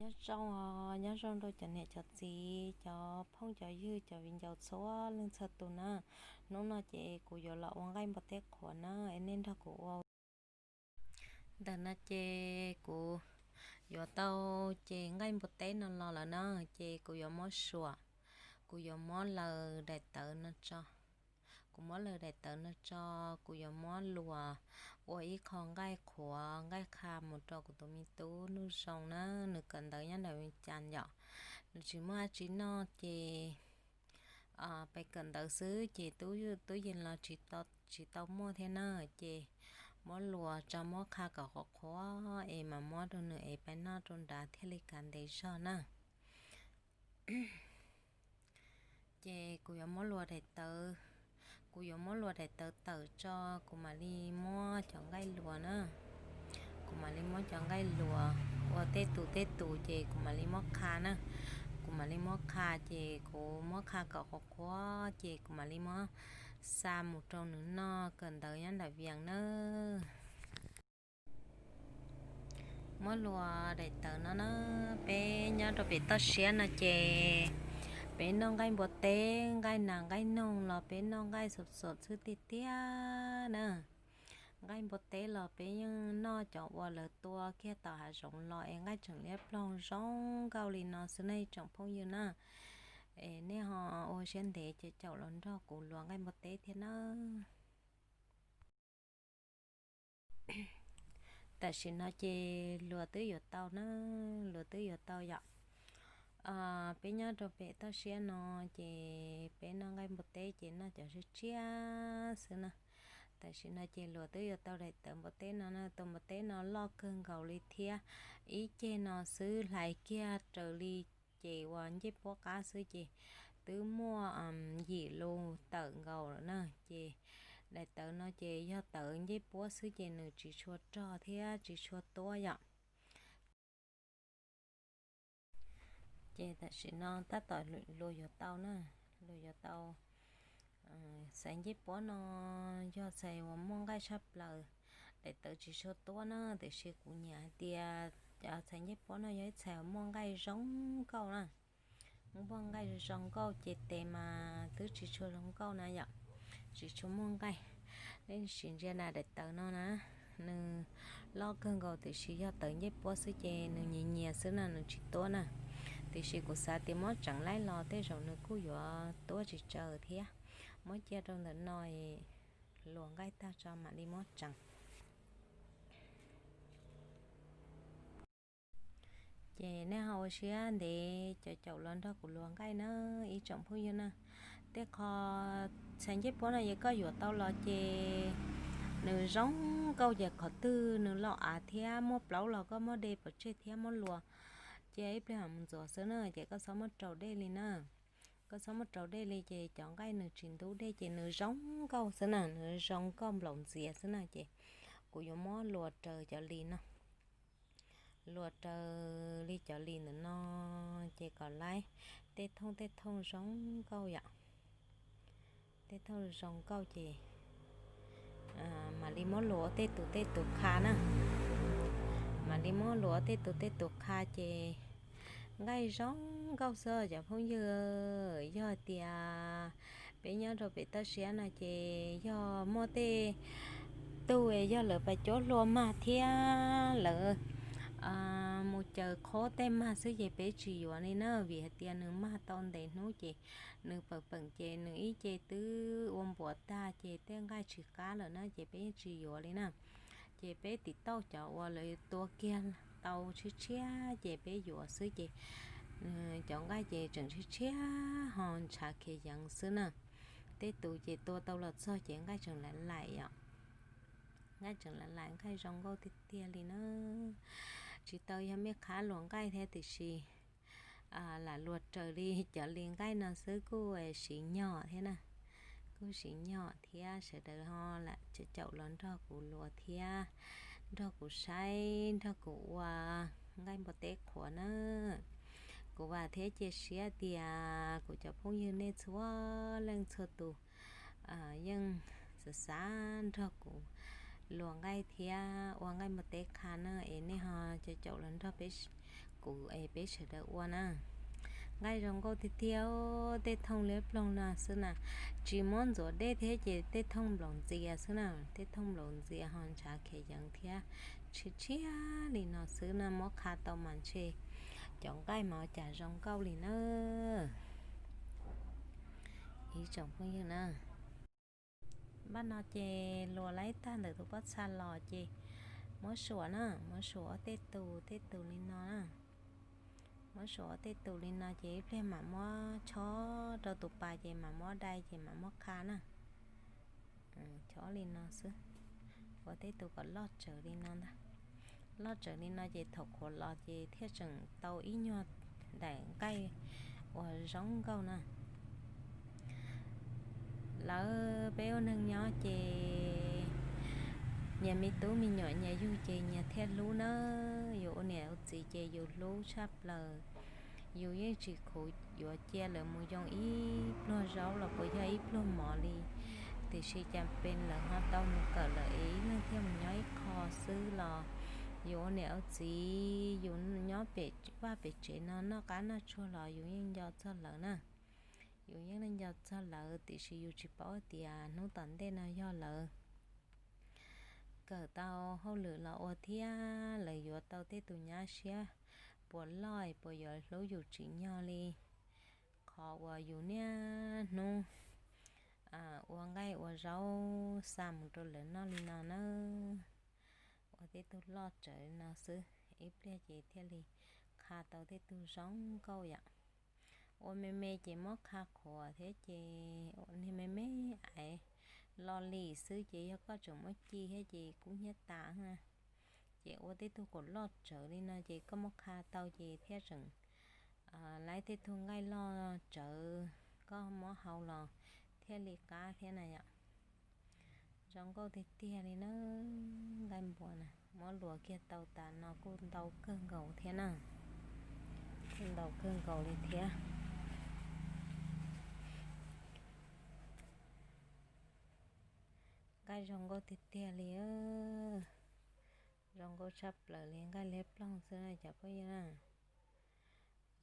Nyob zoo, nyob zoo rau cov niam cov txiv, cov phooj cov ywg, cov viv ncaus txhua leej txhua tus na. Hnub no ces kuv yuav los ua nqaij npua teb qhuav na, es nej nrog kuv ua. Ntawm no ces kuv yuav tau ces nqaij npua teb no los lawm na, ces kuv yuav muab suam, kuv yuav muab laws daim tawv no tso. Kuv muab laws daim tawv no tso, kuv yuav muab luas ua ib qho nqaij qhuav nqaij qha mus rau kuv tus me tub Nuj Zoo na, nws kawm ntawv nyob ntawm Vias Cas yom. Nws tsis muaj dab tsi noj ces pes kawm ntawv xwb ces tub yees los tsis tau muaj thiab na, ces muab luas tso muab qha kom qhuav qhuav es mam muab rau nws es peb noj rau nrad thiaj li kav ntev zog na. Ces kuv yuav muab luas daim tawv, kuv yuav muab luas daim tawv tawm tso, kuv mam li muab cov nqaij luas na. Kuv mam li muab cov nqaij luas ua tej tus tej tus ces kuv mam li muab qha na. Kuv mam li muab qha ces kuv muab qha kom qhuav qhuav ces kuv mam li muab xa mus rau nws noj kawm ntawv nyob nram Vias na. Muab luas daim tawv no na, peb nyob rau pem toj siab no ces peb noj nqaij npua teb, nqaij nas nqaij noog los peb noj nqaij xom xom xwb tiag tiag na. Nqaij npua teb los peb yeej noj cov uas lawv tua kiag tom hav zoov los es nqaij tseem liab ploog zoo nkauj li no xwb nej tsoom phooj ywg na. Es nej ho ua siab ntev caum caum los nrog kuv luas nqaij npua teb thiab na. Tam sim no ces luas twb yuav tau na, luas twb yuav tau yom. Peb nyob rau pem toj siab no ces peb noj nqaij npua teb ces noj cov tshiab tshiab xwb na. Tam sim no ces luas twb yuav tau daim tawv npua teb no na, tus npua teb no loj kawg nkaus li thiab, ib ceg no xwb hlais kiag raws li ces uas ncej puab qab xwb ces twb muaj yim lus tawm nkaus lawm na. Ces daim tawv no ces yog tawv ncej puab xwb ces nws tsis tshua rog thiab tsis tshua tuab yom. Ces tam sim no tab tom luas yuav tau na, luas yuav tau. Txhais ncej puab no yog txhais uas muaj nqaij tshaj plaws, daim tawv tsis tshua tuab na, tiam sis kuv nyiam hais tias txhais ncej puab no yog ib txhais uas muaj nqaij zoo nkauj na. Muaj nqaij zoo nkauj ces tes mas twb tsis tshua zoo nkauj na yom, tsis tshua muaj nqaij. Nej sim ntsia na daim tawv no na, nws loj kawg nkaus tiam sis yog tawv ncej puab xwb ces nws nyias nyias xwb na, nws tsis tuab na. Tiam sis kuv xav tias muab tseev laij los tej zaum nws kuj yuav tuab tsis tsawg thiab. Muab cia rau ntawm no, luas nqaij tag tso mam li muab tseev. Ces nej ho ua siab ntev caum caum los nrog kuv luas nqaij na ib tsoom phooj ywg na. Tej qho txhais ncej puab no yog koj yuav tau los ces nws zoo nkauj ces qhov twg nws loj av thiab muaj plaub los koj muab de pov tseg thiab muab luas cia ib pliag mam mus ntxuav xwb na, ces koj txhob muab rau dej li na. Koj txhob muab rau dej li ces cov nqaij nws tsis ntub dej ces nws zoo nkauj xwb na, nws zoo nkauj nplaum ntxias xwb na. Ces kuv yuav muab luas raws cov lis no, luas raws li cov lis ntawm no, ces kom laib tej thooj tej thooj zoo nkauj yom. Tej thooj zoo nkauj ces mam li muab luas tej tus tej tus qha na. Mam li muab luas tej tus tej tus qha ces nqaij zoo nkauj xwb cov phooj ywg. Yog tias peb nyob rau pem toj siab no ces yog muaj tej tug yog lawv pas cuab hlua mag thiab lawv mus caws qhob tej mag xwb ces peb tsis yuav li na, vim hais tias nws mag tau ntev hnub ces nws pawm peem ces nws ib ce twb ua npuas tag ces tej nqaij tsis qab lawm na ces peb yeej tsis yuav li na. Ces peb tim tauj cov uas lawv tua kiag tau tshiab tshiab ces peb yuav xwb ces cov nqaij ces tseem tshiab tshiab ho ntshav khiav yeev xwb na. Tej tus ces tua tau los txog ces nqaij tseem laim laim os. Nqaij tseem laim laim, nqaij zoo nkauj tiag tiag li na. Tsis tau yog mej qhab luas nqaij thiab tiam sis lam luas raws li cov lis nqaij no xwb kuj siv nyog thiab na. Kuj siv nyog thiab sawv daws ho lam caum caum los nrog kuv luas thiab nrog kuv saib nrog kuv ua nqaij npua teb qhuav na. Kuv vam thiab cia siab tias kuv cov phooj ywg nej txhua leej txhua tus yeej xav xav nrog kuv luas nqaij thiab ua nqaij npua teb qha na, es nej ho caum caum los nrog peb, kuv es peb sawv daws ua na. Nqaij zoo nkauj tiag tiag, tej thooj liab ploog no xwb na, tsis muab ntxuav dej thiab ces tej thooj nplaum ntxias xwb na, tej thooj nplaum ntxias ho ntshav khiav yeev thiab, tshiab tshiab li no xwb na, muab qha tau mas ntshe cov nqaij mas cas zoo nkauj li na. Ib tsoom phooj ywg na, npaj no ces luas laib tag ntawm tus pob txha los ces muab suam na, muab suam ua tej tus tej tus li no na. Muab suam ua tej tus li no ces ib pliag mam muab chob rau tus pas ces mam muab dai ces mam muab qha na. Chob li no xwb, ua tej tus kom loj tsawv li no ntag. Loj tsawv li no ces thaum qhuav los ces thiaj tseem tau ib nyuag daim nqaij uas zoo nkauj na. Lawv peb ua neeg nyob ces nyias me tub me nyuam nyias yug ces nyias thiaj hlub na. Yus ua niam ua txiv ces yus hlub tshaj plaws. Yus yeej tsis khuv yuav cia lawv mus yoo ib pluag zaub los puas yog ib pluag mov li, tiam sis cas pes lawv ho tau mus kawm lawm es ib leeg thiaj mus nyob ib qho xwb los yus ua niam ua txiv yus nyob pem vaj pem tsev no noj qab noj tsuag los yus yeej nco txog lawv na. Yus yeej nco txog lawv tiam sis yus tsis paub tias hnub tom ntej no yog lawv kawm tau hauj lwm los ua thiab lawv yuav tau tej tus nyab siab puas loj puas yuav hlub yus tsim nyog li qhov uas yus niaj hnub ua nqaij ua zaub xa mus rau lawv noj li no na. Ua tej tug loj tsawv li no xwb, ib pliag ces thiaj li qha tau tej tug zoo nkauj yom. Ua me me ces muab qha qhuav thiab ces niag me me aiv lo lim xwb ces yog koj tseem muab ci thiab ces kub hnyiab tas na. Ces ua tej tug kom loj tsawv li no ces koj muab qha tau ces thiaj tseem laib tej tug nqaij loj tsawv koj muab hau los thiaj li qab thiab na yom. Zoo nkauj tiag tiag li na. Nqaij npua na muab luas kiag tau tas no kuj ntau kawg nkaus thiab na. Kuj ntau kawg nkaus li thiab. Nqaij zoo nkauj tiag tiag li. Zoo nkauj tshaj plaws li, nqaij liab ploog xwb na cov phooj ywg na.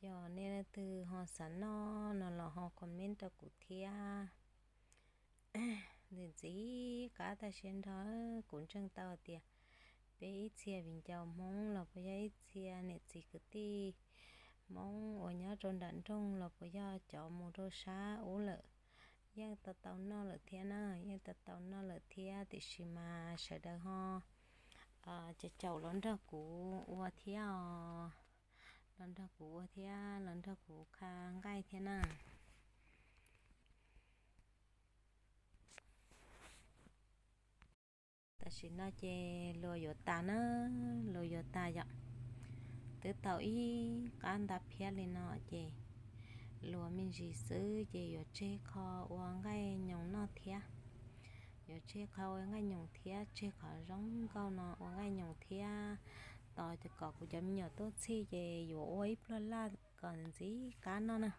Yog nej leej twg ho xav noj no los ho comment rau kuv thiab. Ntxim ntxim qab tag siab nrho, kuv ntseeg tau tias peb ib txhia viv ncaus Hmoob los puas yog ib txhia niam txiv kwv tij Hmoob uas nyob rau nram nroog los puas yog cov mus rau sab ub lawm yeej tau tau noj lawm thiab na, yeej tau tau noj lawm thiab tiam sis mas sawv daws ho caum caum los nrog kuv ua thiab os, los nrog kuv ua thiab los nrog kuv qha nqaij thiab na. Tam sim no ces luas yuav tas na, luas yuav tas yom. Twb tau ib qab nta phiab li no ces luas me ntsis xwb ces yuav tseg qho ua nqaij nyoos noj thiab. Yuav tseg qho ua nqaij nyoos thiab, tseg qhov zoo nkauj no ua nqaij nyoos thiab. Tos kom kuv cov me nyuam tuaj txhij ces yuav ua ib pluag laj kom ntxim qab noj na.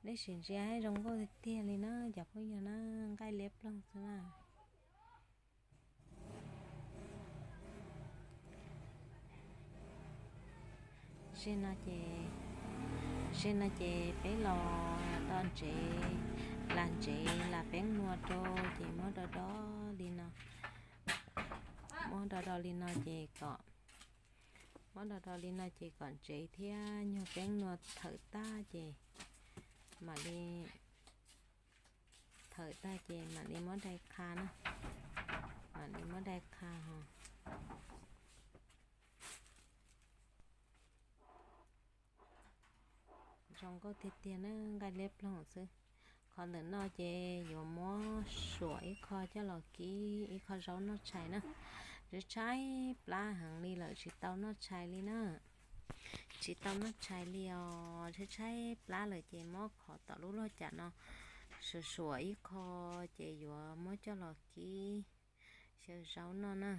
Nej sim ntsia zoo nkauj tiag tiag li na cov phooj ywg na, nqaij liab ploog xwb na. Ze no ces, ze no ces peb los do ntsev, lam ntsev lam peeb nua rau ces muab do do li no, muab do do li no ces kom, muab do do li no ces kom ntsev thiab nyuag peeb nua thawm tag ces mam li, thawm tag ces mam li muab dai qha na, mam li muab dai qha ho. Zoo nkauj tiag tiag na, nqaij liab ploog xwb. Qhov ntawm no ces yuav muab suam ib qho coj los kib ib qho zaub noj tshais na. Tshaib tshaib plab heev li lawm tsis tau noj tshais li na. Tsis tau noj tshais li os, tshaib tshaib plab lawm ces muab qhov tom lub luag cam no suam suam ib qho ces yuav muab coj los kib xyaw zaub noj na.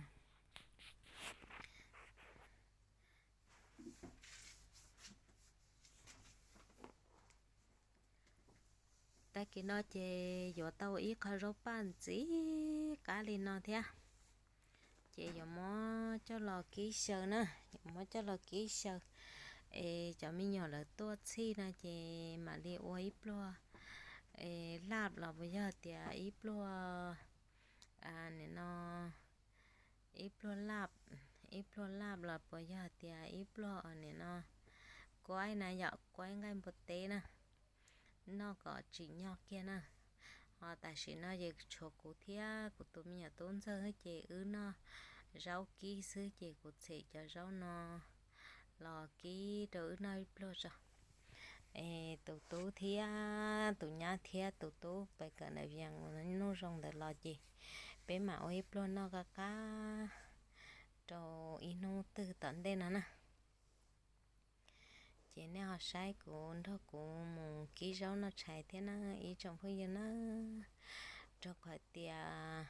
Tag kis no ces yuav tau ib qho zaub paj ntxim qab li no thiab. Ces yuav muab coj los kib xyaw na, yuav muab coj los kib xyaw. Es cov me nyuam lawv tuaj txhij no ces mam li ua ib pluag laj los puas yog tias ib pluag, nim no, ib pluag laj, ib pluag laj los puas yog tias ib pluag nim no kuaib na yom, kuaib nqaij npua teb na, noj kom tsim nyog kiag na. Ho tam sim no ces tshuav kuv thiab kuv tus me nyuam tub ntxawg ces wb noj zaub kib xwb ces kuv txhem cov zaub no los kib rau wb noj ib pluag tso. Es tus tub thiab tus nyab thiab tus tub pais kawm ntawm Vias nuj zoo ntawd los ces peb mam ua ib pluag noj qab qab rau ib hnub twg tom ntej no na. Ces nej ho saib kuv nrog kuv mus kib zaub noj tshais thiab na ib tsoom phooj ywg na, rau qhov tias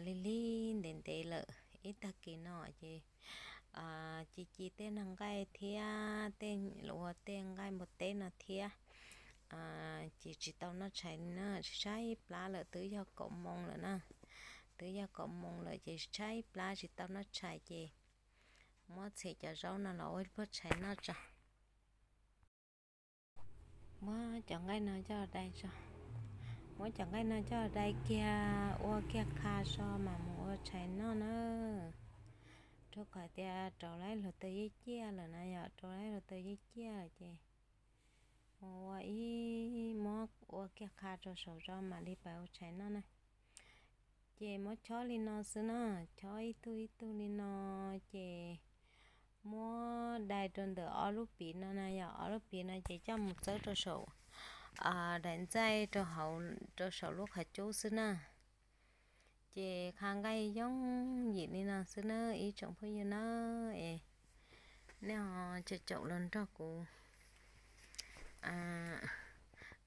lig lig ntev ntev lawm ib tag kis no ces ci ci tej noj nqaij thiab tej ua tej nqaij npua teb no thiab ces tsis tau noj tshais li na, tshaib plab lawm twb yog kaum moos lawm na, twb yog kaum moos lawm ces tshaib plab tsis tau noj tshais ces muab txhem cov zaub no los ua ib pluag tshais noj tso. Muab cov nqaij no coj dai tso, muab cov nqaij no coj dai kiag ua kiag qha tso mam mus ua tshais noj na. Rau qhov tias rau laib hluav taws ciaj ciaj lawm na yom, rau laib hluav taws ciaj ciaj lawm ces mus ua ib muab ua kiag qha rau saum tso mam li pais ua tshais noj na. Ces muab chob li no xwb na, chob ib tug ib tug li no ces muab dai rau ntawm ob lub piv no na yom, ob lub piv no ces coj mus txawb rau saum daim ntxaij rau hauv rau saum lub qhov cub xwb na. Ces qha nqaij yooj yim li no xwb na ib tsoom phooj ywg na. Es nej ho caum caum los nrog kuv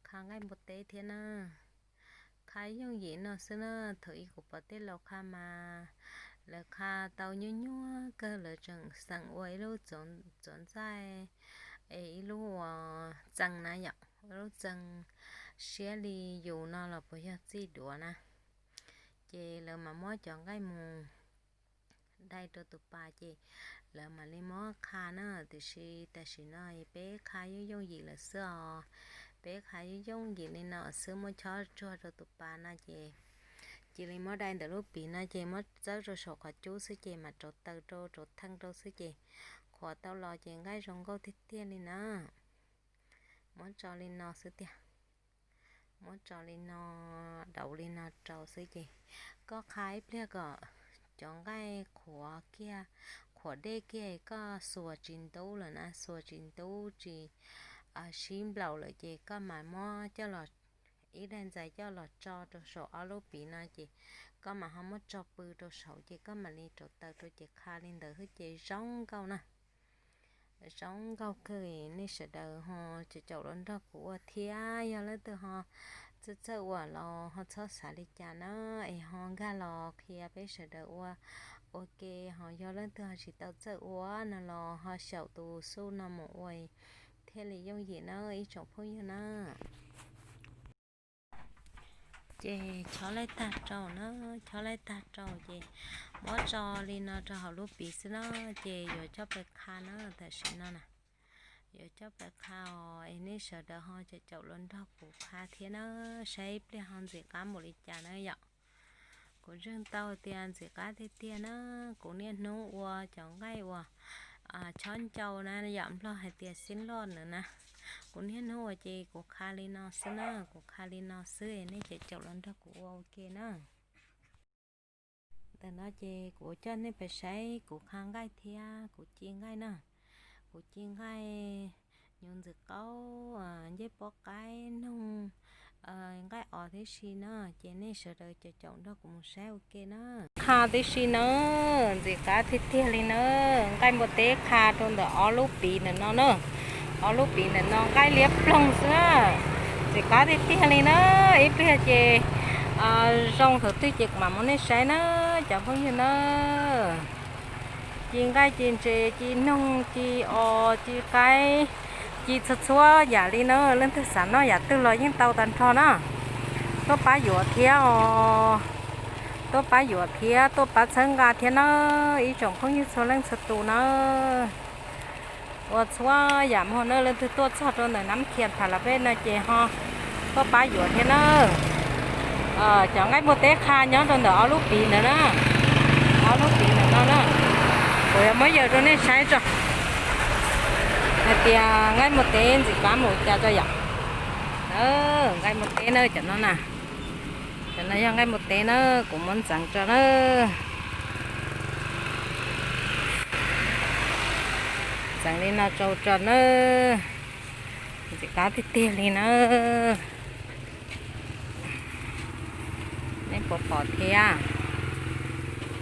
qha nqaij npua teb thiab na. Qha yooj yim no xwb na, thaum ub kuv pom tej laus qha mas lawv qha tau nyuaj nyuaj kawg, lawv tseem xeem ua ib lub txuas ntxaij es ib lub uas txee na yom, ib lub txee siab li yus no los puas yog txij duav na. Ces lawv mas muab cov nqaij mus dai rau tus pas ces lawv mam li muab qha na. Tiam sis tam sim no peb qha yooj yooj yim lawm xwb os, peb qha yooj yooj yim li no xwb, muab chob tsuag rau tus pas no ces cia li muab dai ntawm lub piv no ces muab txawb rau saum qhov cub xwb ces mam rauv taws rau rauv theej rau xwb ces qhuav tau los ces nqaij zoo nkauj tiag tiag li na. Muab tso li no xwb tiag, muab tso li no, dauv li no rau xwb ces koj qha ib pliag kom cov nqaij qhuav kiag, qhuav dej kiag, koj xuas tsis ntub lawm na, xuas tsis ntub tsis sib nplaum lawm ces koj mam muab coj los, ib daim ntxais coj los tso rau saum ob lub piv no ces koj mam ho muab tso pw rau saud ces koj mam li rauv taws rau ces qha li ntawd xwb ces zoo nkauj na. Zoo nkauj kawg, nej sawv daws ho caum caum los nrog kuv ua thiab, yog leej twg ho txawj txawj ua los ho txhob xav li cas na, es ho nkag los qhia peb sawv daws ua ua ke, ho yog leej twg ho tsis tau txawj ua no los ho xyaum tus xuj no mus ua thiaj li yooj yim na ib tsoom phooj ywg na. Ces chob laij tag rau na, chob laij tag rau ces muab tso li no rau hauv lub piv xwb na, ces yuav coj pais qha na tam sim no na. Yuav coj pais qha os, es nej sawv daws ho caum caum los nrog kuv qha thiab na, saib ib pliag ho ntxim qab npaum li cas na yom. Kuv ntseeg tau tias ntxim qab tiag tiag na, kuv niaj hnub ua cov nqaij uas chob ncau na yom, Nplog hais tias xib loj na na. Kuv niaj hnub ua ces kuv qha li no xwb na, kuv qha li no xwb, nej caum caum los nrog kuv ua ua ke na. Ntawm no ces kuv coj nej pais saib kuv qha nqaij thiab kuv ci nqaij na. Kuv ci nqaij, nyuv ntxim qaub, ncej pob qaib, noog, nqaij os tib si na, ces nej sawv daws caum caum nrog kuv mus saib ua ke na. Qha tib si na, ntxim qab tiag tiag li na, nqaij npua teb qha rau ntawm ob lub piv ntawm no na. Ob lub piv ntawm no nqaij liab ploog xwb na, ntxim qab tiag tiag li na. Ib pliag ces zoo thaum twg ces kuv mam muab nej saib na, cov phooj ywg na. Ci nqaij ci ntses ci noog ci os ci qaib, ci txhua txhua yam li na, leej twg xav noj yam twg los yeej tau tag nrho na. Tuaj pab yuav thiab os. Tuaj pab yuam thiab tuaj pab txhawb nqa thiab nawb ib tsoom phooj ywg txhua leej txhua tus nawb. Ua txhua yam muag nawb, leej twg tuaj txog rau ntawm Nab Khias Thav Las Vej no ces ho tuaj pab yuam thiab nawb. Cov nqaij npua teb qha nyob rau ntawm ob lub piv ntawd na, ob lub piv ntawm no na. Kuv yuav muab yaws rau nej saib tso hais tias nqaij npua teb ntxim qab mus cas tso yom. Nqaij npua teb na cov no na. Cov no yog nqaij npua teb na, kuv muab ntxeev tso na. Ntxeev li no rau tso na. Ntxim qab tiag tiag li na. Nej puas pom thiab?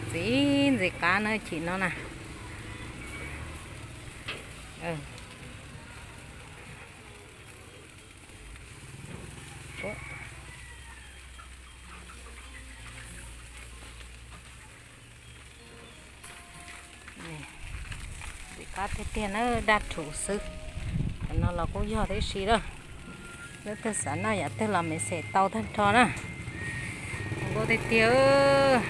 Ntxim ntxim qab na chim no na. Ntxim qab tiag tiag na, daj rhuv xwb. Cov no los kuj yog tib si lawm. Leej twg xav noj yam twg los me xem tau tag nrho na. Zoo nkauj tiag tiag.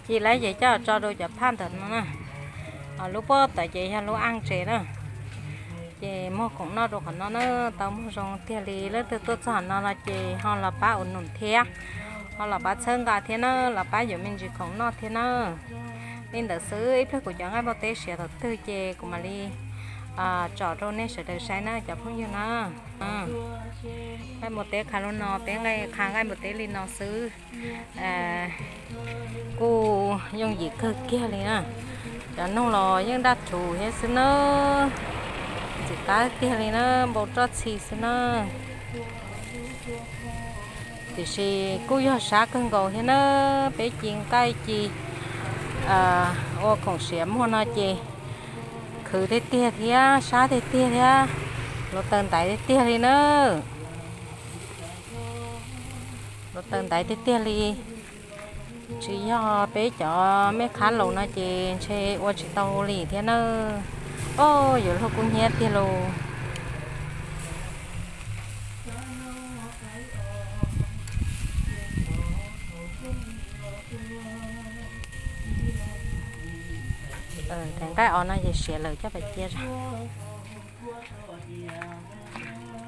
Ci lawv ces coj tso rau cov phaj ntawm no na. Lub pob tawm ces yog lub aj ntses na. Ces muag khoom noj rau qhov no na, tau muag zoo tiag li. Leej twg tuaj txog qhov no no ces ho los pab ua num thiab, ho los pab txhawb nqa thiab na, los pab yuav me ntsis khoom noj thiab na. Li ntawd xwb, ib pliag kuv cov nqaij npua teb siav thaum twg ces kuv mam li tsom rau nej sawv daws saib na cov phooj ywg na. Nqaij npua teb qha li no, peb nqaij qha nqaij npua teb li no xwb. Kuj yooj yim kawg kiag li na. Cov noog los yeej daj rhuv thiab xwb na. Ntxim qab tiag li na, npau roj txhi xwb na. Tiam sis kuj yog sab kawg nkaus thiab na, peb ci nqaij ci ua khoom siav muag no ces khwv tiag tiag thiab sab tiag tiag thiab, hluav taws ntaiv tiag tiag li na. Hluav taws ntaiv tiag tiag li. Tsis yog peb cov mej qhab laus no ces ntshe ua tsis tau li thiab na. Os, yuav luag kub hnyiab tiag lauj. Tais nqaij os no ces siav lawm coj pais cia,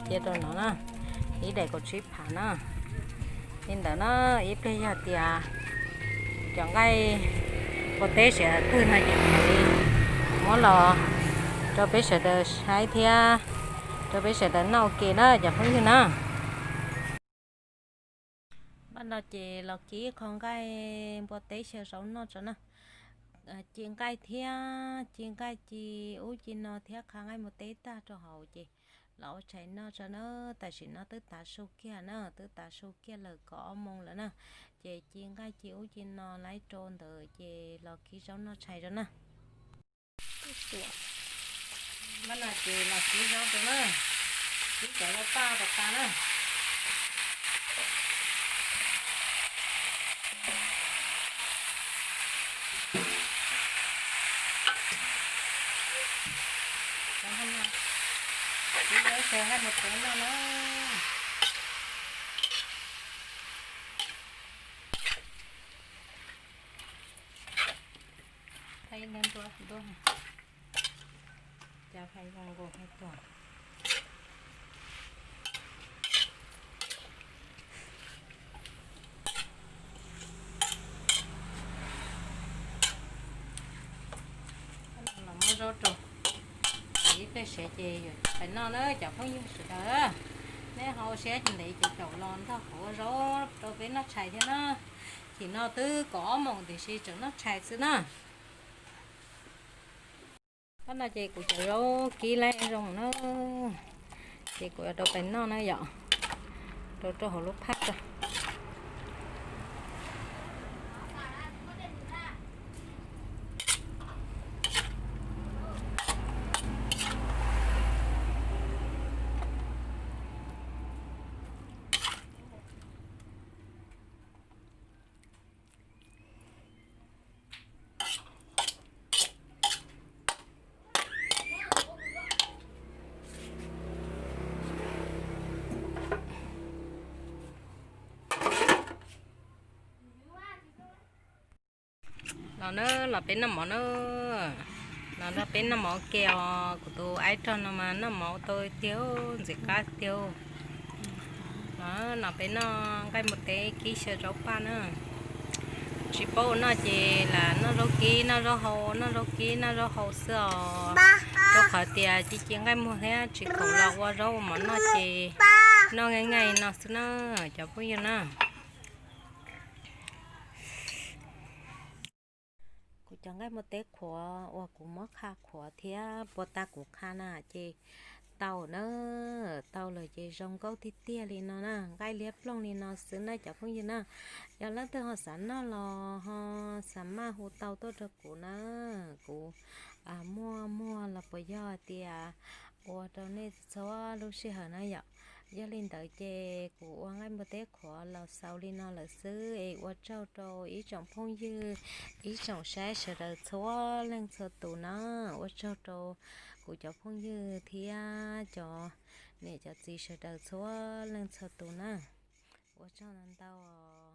cia rau no na, ib daim kaum tsib phav na. Li ntawd na, ib pliag yog tias cov nqaij npua teb siav twg no ces mam li muab los rau peb sawv daws saib thiab rau peb sawv daws noj ua ke na cov phooj ywg na. Npaj no ces los kib qho nqaij npua teb xyaw zaub noj tso na. Ci nqaij thiab, ci nqaij ci ub ci no thiab qha nqaij npua teb tag rau hauv ces los ua tshais noj tso na. Tam sim no twb tav su kiag na, twb tav su kiag lawm kaum ob moos lawm na. Ces ci nqaij ci ub ci no laib rau ntawd ces los kib zaub noj tshais tso na. Npaj no ces los kib zaub rau na, kib cov zaub paj rau tas na. Kib zaub xyaw nqaij npua teb noj na. Thaij ib hnub ntua ntua, cas phais zoo nkaus hais tuag. Los muab zaub rau, ib pliag siav ces yuav coj pais noj na cov phooj ywg sawv daws. Neb ho ua siab ntev ces caum los nrog kuv ua zaub rau peb noj tshais thiab na. Chim no twb kaum ob moos tiam sis tseem noj tshais xwb na. Qhov no ces kuv cov zaub kib lawm zoo na, ces kuv yuav rau pem noj na yom, rau rau hauv lub phaj rau. Los na, los peb noj mov na. Los nrog peb noj mov ke os. Kuv tus aib rog no mas noj mov tau tiag, ntxim qab tiag. Los, no peb noj nqaij npua teb kib xyaw zaub paj na. Tsis paub ua noj ces lam noj zaub kib noj zaub hau, noj zaub kib noj zaub hau xwb os. Rau qhov tias ci ci nqaij muag thiab tsis khoom los ua zaub ua mov noj ces noj nqaij nqaij no xwb na, cov phooj ywg na. Kuv cov nqaij npua teb qhuav uas kuv muab qha qhuav thiab puas tas kuv qha na ces tau na, tau lawm ces zoo nkauj tiag tiag li no na, nqaij liab ploog li no xwb na cov phooj ywg na. Yog leej twg ho xav noj los ho xav maj hu tau tuaj rau kuv na, kuv muaj muag los puas yog tias ua rau nej txhua lub sij hawm na yom. Yog li ntawd ces kuv ua nqaij npua teb qhuav los xaus li no lawm xwb es ua tsaug rau ib tsoom phooj ywg, ib tsoom saib sawv daws txhua leej txhua tus na, ua tsaug rau kuv cov phooj ywg thiab cov niam cov txiv sawv daws txhua leej txhua tus na, ua tsaug ntau ntau.